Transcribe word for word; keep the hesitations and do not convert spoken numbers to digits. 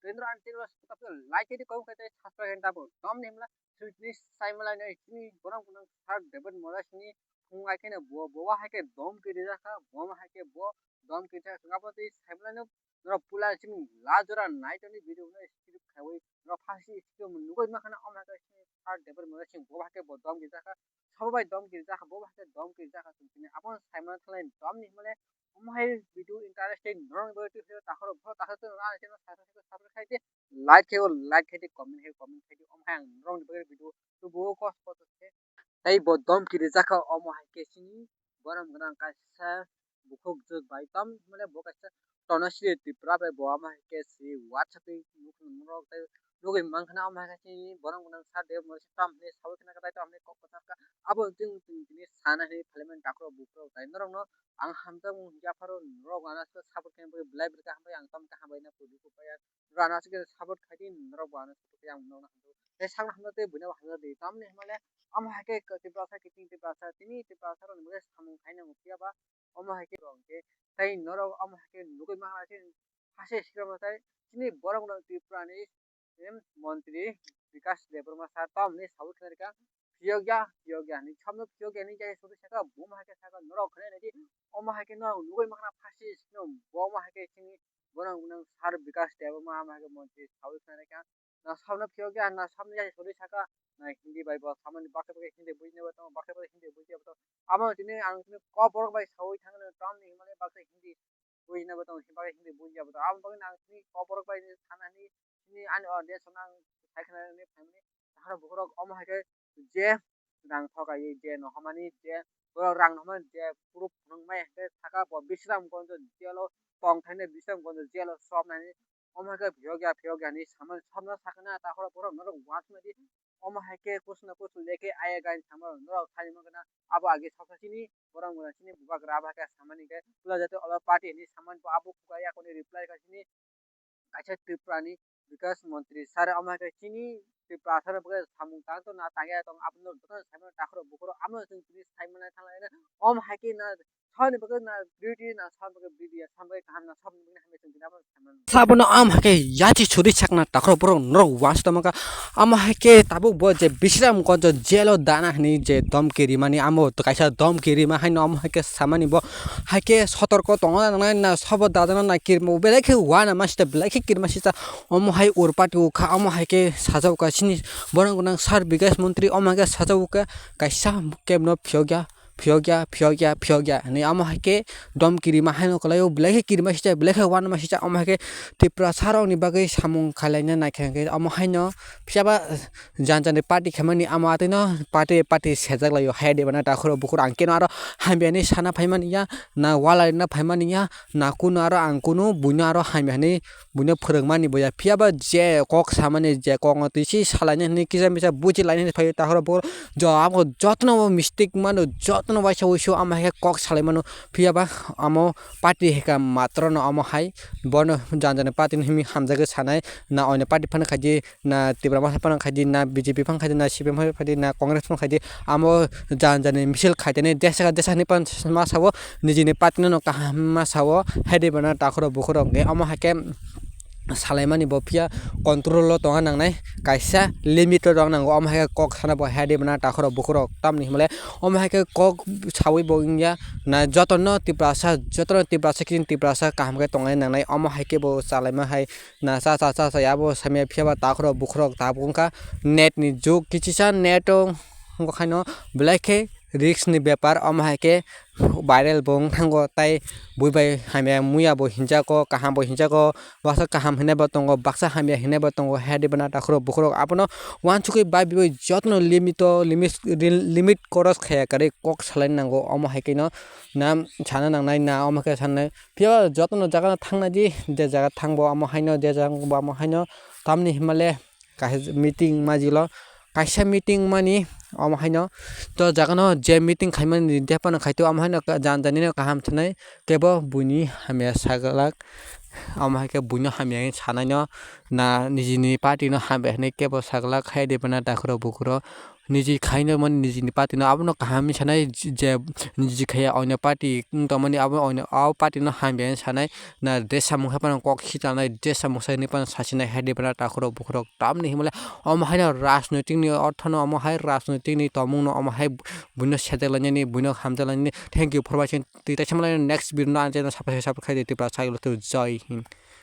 Tendra and Tendra like khe di, comment khe di, subscribe khe di, tamo tom ni himla sini sai malai nai sini borok nang sar David Mola sini phung ai khe bo bo hai khe dom kiri jakha, bo hai khe bo dom kiri jakha, abo tei sai malai no norok pula sini la jora nai toni video no skip khaiwi norok phasi skip nugui ma khana, om hai khe sini sar David Mola sini bo hai khe bo dom kiri jakha, sabo bai dom kiri jakha, bo hai khe dom kiri jakha sini abo sai malai thalai dom ni himle. Omo hai video interesting norok ni bagwi twi phai takhoro bwswk takhoro twi norok ani channel subscribe khe subscribe khai di, like khe like khai di, comment khe comment khai di, omo hai ang norok ni bagwi video tubuo kos kos khe tei bo dom kiri jakha. Omo hai khe chini borom gwnang kaisa bukhuk jwk bai tam mane bo kaisa Tanushree Tripura bai bo omo hai khe si WhatsApp twi nukung norok tei nugui mankha na omo hai khe chini borom gwnang sar David Mola si tam hinwi sawi khna khe tei tam hinwi kok kwchar kha abo chwng chwng tini sana hinwi phaimani takhoro bukhuk tai norok no. Ang hamjakmung yapharo norok ano support khaina bagwi belai belai khe hambai, ang tamo khe hambai na pudi kupaya. Norok ano aswk khe support khai di, norok bo ano support khai, ang norok no hamjakgo. Tei sakno hamjak tei buino bo hamjak di. Tamni hwnmale amo hai khe Tiprasa kiting Tiprasa tini Tiprasa rokni bagwi samung khai nango, phiya ba omo hai khe rok hwnkhe tei norok omo hai khe nugui manha se hase sikamo tei chini borok no Tripura ni em, montri Bikash Debbarma sir tamni sawi khna rikha, phiyokya, phiyokya hinwi, sabno phiyokya hinwi jai sori saka, bo ma hai khe saka, norok khna nai di, omo hai khe norok nugui makhna phasi sino, bo ma hai khe chini borok nang sir Bikash Debbarma ama hai khe montri sawi khna rikha, na sabno phiyokya, na sabno jai sori saka, na Hindi bai bo samani baksa baksa Hindi bujina bo tongo, baksa baksa Hindi bujia bo tongo, amo tini ang tini kok borok bai sawi thangna tamni hwnmale baksa Hindi bujina bo tongo, himba khe Hindi bujiya bo tongo. Aboni bagwi ang chini kok borok bai sana hinwi chini ani audience no ang sai khna hinwi phaimani. Takhro bukhurok omo hai khe je rang thok ai je no hamani je borok rang no hamani je proof phunuk mai hai khe saka bo Bisramganj jail o tong thainai Bisramganj jail o sob nai omo hai khe phiyokya phiyokya hinwi samani sobno sakha na takhro borok norok uansuknai di. Omo hai khe kuchna kuchuk lekhe aya gain samani norok thani mankha na abo age soksa chini borok mura chini bubagra abo hai khe samani khe pula jate olo party hinwi samani bo abo khuga yakoni reply kha chini kaisa Tripura ni Bikash Montri sir omo hai khe chini Tripura sir bo khe samung tang tong na tang ya tong abono jotono saimano takhro bukhro abono chwng tini saimano thang lai omo hai khe na soni bagwi na beauty na soni bagwi beauty ya soni bagwi kaham na soni bagwi hamya chwng tini abono saimano. Sabono am hake yachi churi sakna takhro borok norok uansukma kha. Amo hake tabuk bo je Bisramganj jail o dana hinwi je domki rimani amo kaisa domki rima haino amo hake samani bo hake sotorko tongna nangnai na sabo dadana na kirma belai khe uana masita belai khe kirma sita omo hai urpati ukha omo hake sajak ukha chini borok nang sir Bikash Montri omo hake sajak ukha kaisa kebno phiyokya phiyokya, phiyokya, phiyokya hinwi amo hai khe dom kirima haino kwlaio, belai khe kirima sijak, belai khe uanama sijak, amo hai khe Tiprasa rokni bagwi samung khailai na naikha hwnkhe amo haino phiyaba jani jani party khaimani amo atwino party party sejak laio, hai de bana takhuro bukhuro ang keno aro hamya hinwi sana phaimani ya, na wala rina phaimani ya, na kunu aro ang kunu buino aro hamya hinwi buino phwrwngmani bo ya. Phiyaba je kok samani, je kokno twi si salaini hinwi kisa misa buchi laini hinwi phai takhoro bo jawab jotono bo mistake mano, jotono waisa wuisu amo hai khe kok salai mano. Phiyaba amo party hai khe matrono amo hai bono jani jani party ni hinwi hamjagwi sanai, na oino party phano khaidi, na Tipra Motha phano khaidi, na B J P phano khaidi, na C P M phano khaidi, na Congress phano khaidi, amo jani jani misil khaitene desa desa hinwi phano ma sao, nijini party no kaham ma sao, hai de bana takhoro bukhoro hwnkhe amo hai khe salaimani bo phiya control o tongna nangnai, kaisa limit o tongna nango, omo hai khe kok sana bo hai de bana takhoro bukhurok tamni himle omo hai khe kok sawi bo wngya na jotono Tiprasa, jotono Tiprasa kini Tiprasa kaham khe tongna nangnai, omo hai khe bo chalaima hai na cha cha cha cha ya bo samya phiya ba takhoro bukhurok tabuk wngkha net ni jug kichisa net o wngkha khaino belai khe risk ni bepar, omo hai khe viral bo wng thango, tai bui bai hamya muya bo hinjago, kaham bo hinjago, baksa kaham hinwi bo tongo, baksa hamya hinwi bo tongo, hai de bana takhuro bukhurok abono uansukwi bai bui jotono limit o limit limit cross khaya kwrwi kok salai nango, omo hai khe no na sana nangnai, na omo khe sanai phiya jotono jaga no thangna di, je jaga thangbo amo haino, je jaga bo amo haino, tamni himale kaisa meeting majilo, kaisa meeting mani omo haino to jagano je meeting khaimani de phano khaito omo haino jani jani no kaham sanai kebo buini hamya saglak, omo hai khe buino hamya hinwi sanaino na nijini party no hamya hinwi kebo saglak, hai de bana takhuro bukhuro niji khaino mani nijini party no abono kaham sanai je niji khaya oino party wng tongmani abo oino o party no hamya sanai na dress samung hai phano kok khitalnai dress samung sai hinwi phano sasinai hai de bana takhurok bukhurok tamni himle omo haino rajnoitik ni orthono omo hai rajnoitik ni tongmung no omo hai buino sedeklainani buino hamjaklainani thank you for watching twi taisa malai next video no ang channel subscribe khai de tipra sai jai hind.